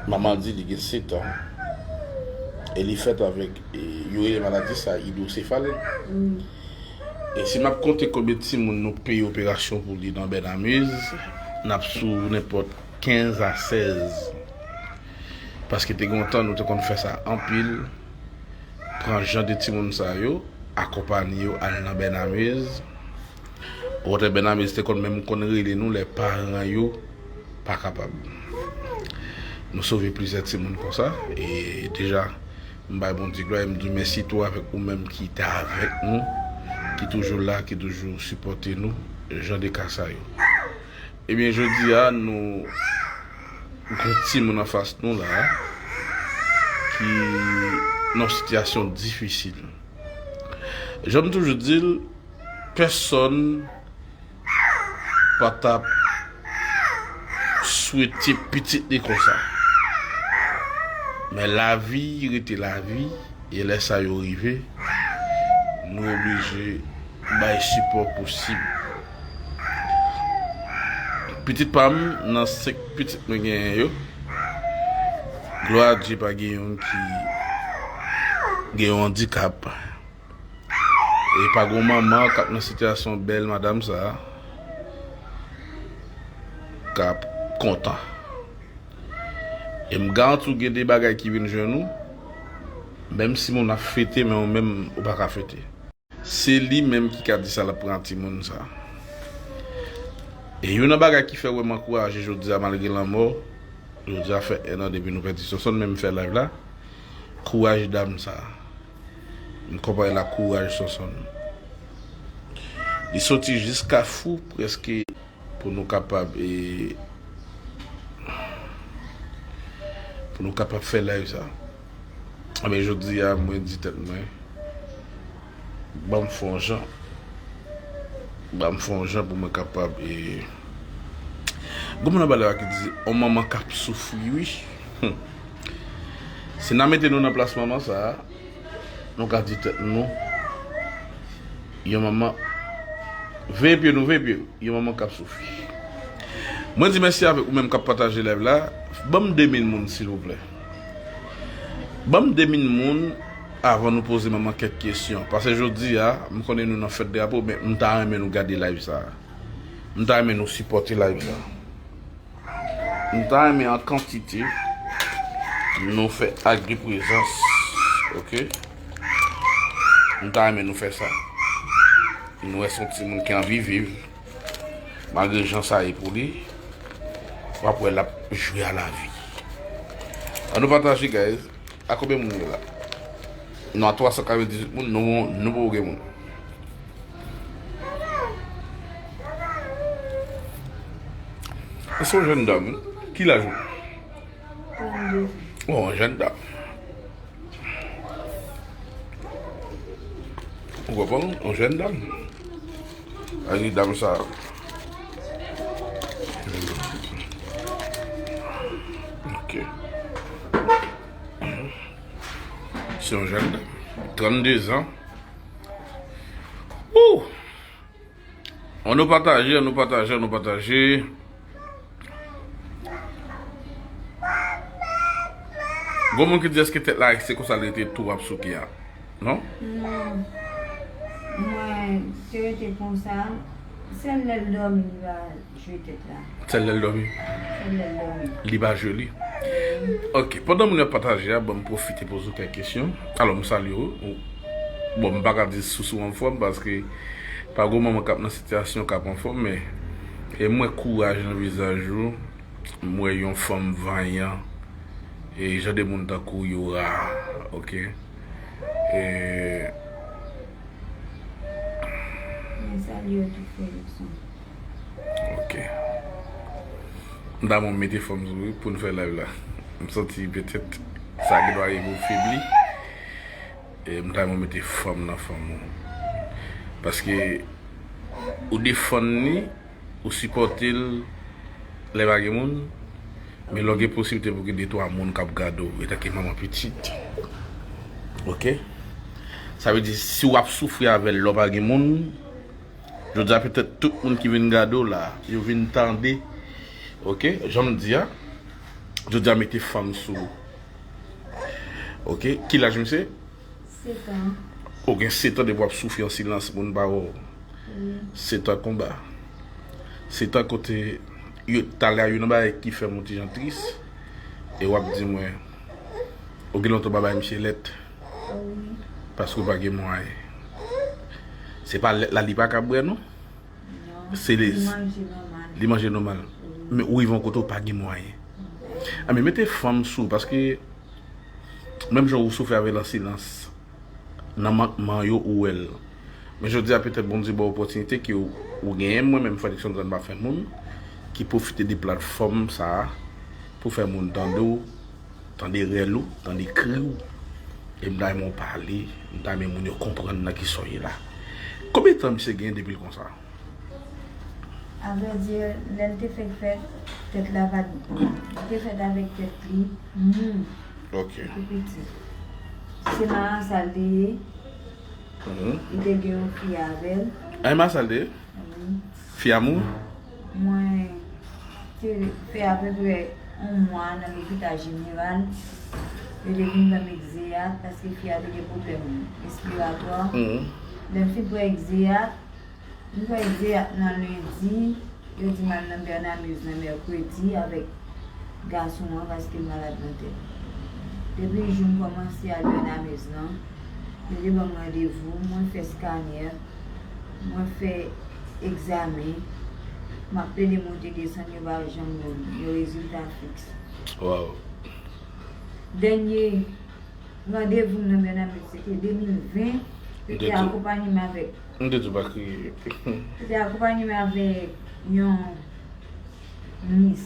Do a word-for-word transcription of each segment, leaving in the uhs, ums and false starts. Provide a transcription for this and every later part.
Manman di li gen sèt an. E li fèt avèk, e, yo rele maladi sa idwosefal. E si m ap konte konbyen timoun nou peye operasyon pou li nan Bènamiz, n ap sou nenpòt kenz a sèz. Paske te gen yon tan nou te konn fè sa anpil, pran jan de timoun sa yo, akonpaye yo al nan Bènamiz. Okontrè, Bènamiz te konn menm konn rele nou lè paran yo pa kapab. Nou sove plizyè timoun konsa, e deja, m bay Bondye glwa, e m di w mèsi tou avèk ou menm ki te avèk nou, ki toujou la, ki toujou sipòte nou, jan de ka sa yo. Ebyen, jodi a, nou gen timoun anfas nou la, ki nan yon sitiyasyon difisil. Jan m toujou di l, pèsonn pa t ap swete pitit li konsa. Men lavi rete lavi, e lè sa yo rive, nou oblije bay sipò posib. Pitit pa m, nan senk pitit mwen genyen yo, glwa a Dye, pa gen youn ki gen yon andikap. E pa gon manman k ap nan sitiyasyon bèl madanm sa a k ap kontan. E m garanti w gen de bagay ki vin jwenn ou, menm si moun ap fete, men ou menm ou pa ka fete. Se li menm ki ka di sa l ap pran timoun sa. E youn nan bagay ki fè wè m ankouraje jodi a malgre lanmò, jodi a fè en an depi nou pèdi Sonson, men m fè live la. Kouraj dam sa. M konpare l ak kouraj Sonson. Li soti jis Kafou prèske pou nou kapab, e, pou nou kapab fè live sa. Men jodi a, mwen di tèt mwen, ban m fè yon jan. Ban m fè yon jan pou mwen kapab, e, gon moun anba la ki di, yon manman k ap soufri, wi. Hmm. Si n a mete nou nan plas manman sa a, nou ka di tèt nou, yon manman, veye pye nou, veye pye nou, yon manman k ap soufri. Mwen di mèsi avèk ou menm k ap pataje live la. Ban m de mil moun, silvouplè. Ban m de mil moun avan nou poze manman kèk kesyon. Paske jodi a, m konnen nou nan fèt drapo, men m ta renmen nou gade live sa a. M ta renmen nou sipòte live sa a. M ta renmen an kantite nou fè akte de prezans, oke? M ta renmen nou fè sa. Nou wè se yon timoun ki anvi viv, malgre jan sa ye pou li, w ap wè l ap jwe a lavi. Ann nou pataje, guys. A konbyen moun nou ye la? Nou a twa san katrevendizuit moun, nou, nou poko gen moun. Se yon jèn dam, wi. Ki laj ou? Trannde. Oh, yon jèn dam. Ou konprann? Yon jèn dam. Ani dam sa. Ok. Se yon jèn dam. Trannde zan. Ou! Ann nou pataje, ann nou pataje, ann nou pataje. Gon moun ki di èske tèt la se konsa l rete tou ap souke a? Non? Non. Mwen, se rete konsa, sèl lè l dòmi li va jwe tèt la. Sèl lè l dòmi? Sèl lè l dòmi. Li pa jwe li? Wi. Ok, pandan moun yo ap pataje a, ban m pwofite poze w kèk kesyon. Alò, m salye w. Bon, m pa ka di sou sou anfòm paske pa gon manman k ap nan sitiyasyon k ap anfòm, men e m wè kouraj nan vizaj ou. M wè yon fanm vanyan. E jan de moun tankou w yo ra, oke? E Mwen salye w tou, frè Luckson. Ok. M ta renmen w mete fòm sou wi pou n fè live la. M santi petèt sa gen dwa rive w febli. E m ta renmen w mete fòm nan fanm ou. Paske ou defann li, ou sipòte l lè pa gen moun. Men lè w gen posiblite pou gen de twa moun k ap gade w etanke manman pitit. Ok? Sa vle di si w ap soufri avè l lè w pa gen moun, jodi a petèt tout moun ki vin gade w la, yo vin tande. Ok? Jan m di a, Jodi a mete fanm sou. Ok, ki laj misye? Setan. Ou gen sèt an depi w ap soufri an silans, moun pa wè w. Sèt an konba. Sèt an kote yo talè a youn nan bagay ki fè m yon ti jan tris. E w ap di mwen, ou gen lontan w pa bay misye lèt. Paske w pa gen mwayen. Se pa lèt la li pa ka bwè non. Se li manje nòmal. Men ou rive yon kote w pa gen mwayen. Anben mete fanm sou paske menm jan ou soufri avè l an silans, nan mankman yo ou wè l. Men jodi a petèt Bondye ba w opòtinite ke ou genyen, mwen menm Fredrickson Zan pa fè moun ki pwofite de platfòm sa a pou fè moun tande w, tande rèl ou, tande kri w. E m ta renmen w pale, m ta renmen moun yo konprann nan kisa w ye la. Konbyen tan misye genyen depi l konsa? Avrèdi, lè l te fèk fèt, tèt la pa t byen. Li te fèt avèk tèt li mou. Ok. Li te piti. Se Marasa l te ye. Li te gen yon fi avè l. A e Marasa l te ye? Wi. Fi a mou? Mwen te fè apeprè yon mwa nan lopital jeneral. Yo te vin ban m egzeyat paske fi a te gen pwoblèm respiratwa. Lè m fin pran egzeyat, m pran egzeyat nan lendi, yo di m al nan Bernamez nan mèkredi avèk gason an paske l malad nan tèt. Depi jou m kòmanse al Bernamez lan, yo te ban m randevou, mwen fè skanè, mwen fè egzamen, m ap plede monte desann, yo pa janm ban m yon rezilta fiks. Waw. Dènye randevou m nan Bernamez se te de mil ven, yo te akonpanye m avèk. M te di w pa kriye. Yo te akonpanye m avèk yon mis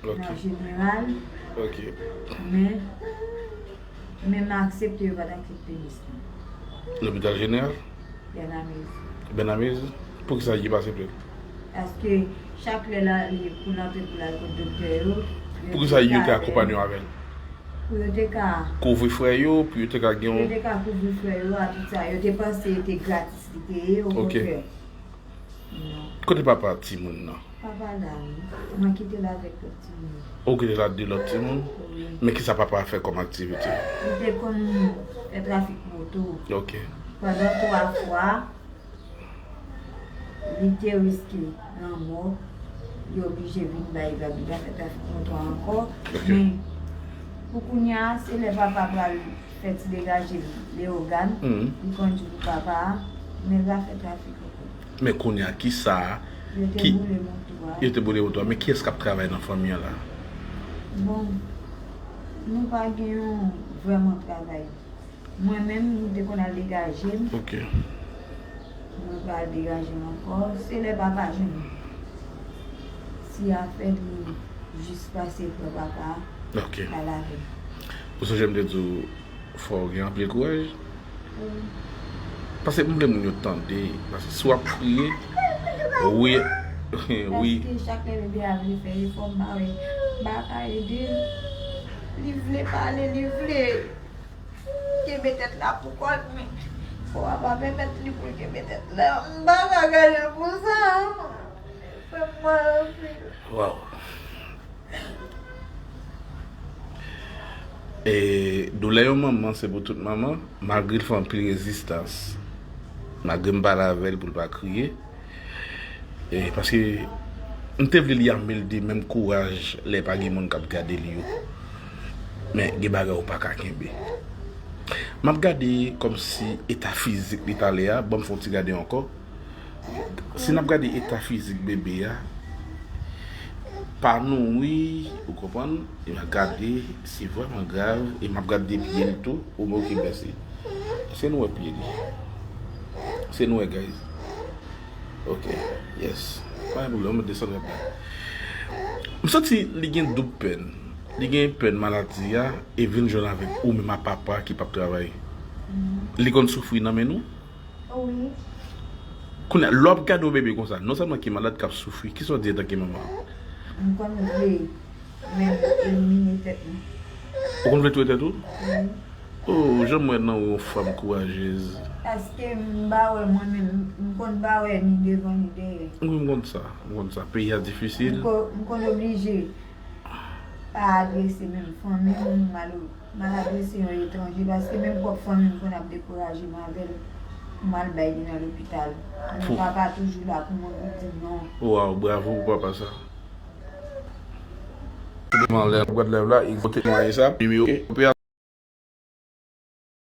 nan jeneral. Ok. Men, men m aksepte yo pa t aksepte mis lan. Lopital jeneral? Bernamez. Bernamez? Poukisa yo pa aksepte l? Paske chak lè l ale pou l antre pou l al kot doktè yo. Poukisa yo te akonpanye w avè l? Pou yo te ka. Kouvri frè yo, pou yo te ka gen Pou yo yon. Te ka kouvri frè yo a tout sa. Yo te panse te gratis li te ye, okontrè. Non. Kote papa timoun nan? Papa la, wi. Mwen kite l avèk lòt timoun. Ou kite l ak de lòt timoun? Wi. Men kisa papa a fè kòm aktivite? Li te konn fè trafik moto. Ok. Pandan twa fwa, li te riske lanmò. Yo oblije vin bay vag, li pa fè trafik moto ankò. Ok. Men, pou kounye a, se lè papa pral fè ti degaje Leyogàn, Mhm. li konn di pou papa a, men l pa fè trafik ankò. Men kounye a, kisa Yo te ki boule moto a. Yo te boule moto a, men kiyès k ap travay nan fanmi an la? Bon, nou pa gen yon vrèman travay. Mwen menm, mwen te konn al degaje m. Ok. Mwen pa al degaje m ankò. Se lè papa jwenn ti afè li jis pase pran papa Ok. al avè m. Ou sonje m te di w fò w gen anpil kouraj? Wi. Paske m vle moun yo tande. Paske si w ap kriye, wi, wi. Paske chak lè bebe a vle fè efò, m pa wè, m pa ka ede l. Li vle pale, li vle kenbe tèt la pou kò l, men kò a pa pèmèt li pou l kenbe tèt la. M pa ka gade l konsa. Fè m mal anpil. Waw. E doulè yon manman, se pou tout manman, malgre l fè anpil rezistans. Malgre m pale avè l pou l pa kriye. E paske m te vle li ame l de menm kouraj lè pa gen moun k ap gade li yo. Men gen bagay ou pa ka kenbe. M ap gade kòmsi eta fizik li talè a, ban m fè yon ti gade ankò. Si n ap gade eta fizik bebe a, pa nouri, ou konprann? E m ap gade, se vrèman grav, e m ap gade de pye l tou, ou men oke mèsi. Se nou wè pye li. Se nou wè, guys. Ok, yes. Pa gen pwoblèm, mwen desann rèd la. M santi li gen doub pèn. Li gen pèn maladi a, e vin jwenn avèk ou menm a papa ki p ap travay. Li konn soufri nan men nou? Wi. Kounye a, lè w ap gade yon bebe konsa, non sèlman ki malad, k ap soufri, kisa w di antanke manman? M konn vle menm elimine tèt mwen. Ou konn vle touye tèt ou? Wi. Oh, jan m wè nan ou yon fanm kourajez. Paske m pa wè mwen menm, m konn pa wè ni devan ni dèyè. Wi, m konn sa, m konn sa. Peyi a difisil. M ko-, m konn oblije pa adrese menm fanmi m, m al, m al adrese yon etranje, paske menm pwòp fanmi m konn ap dekouraje m avè l, m al bay li nan lopital. Men papa toujou la pou mwen pou di m non. Waw, bravo pou papa sa. Tout moun lè w gad live la, e kote mwen sa, nimewo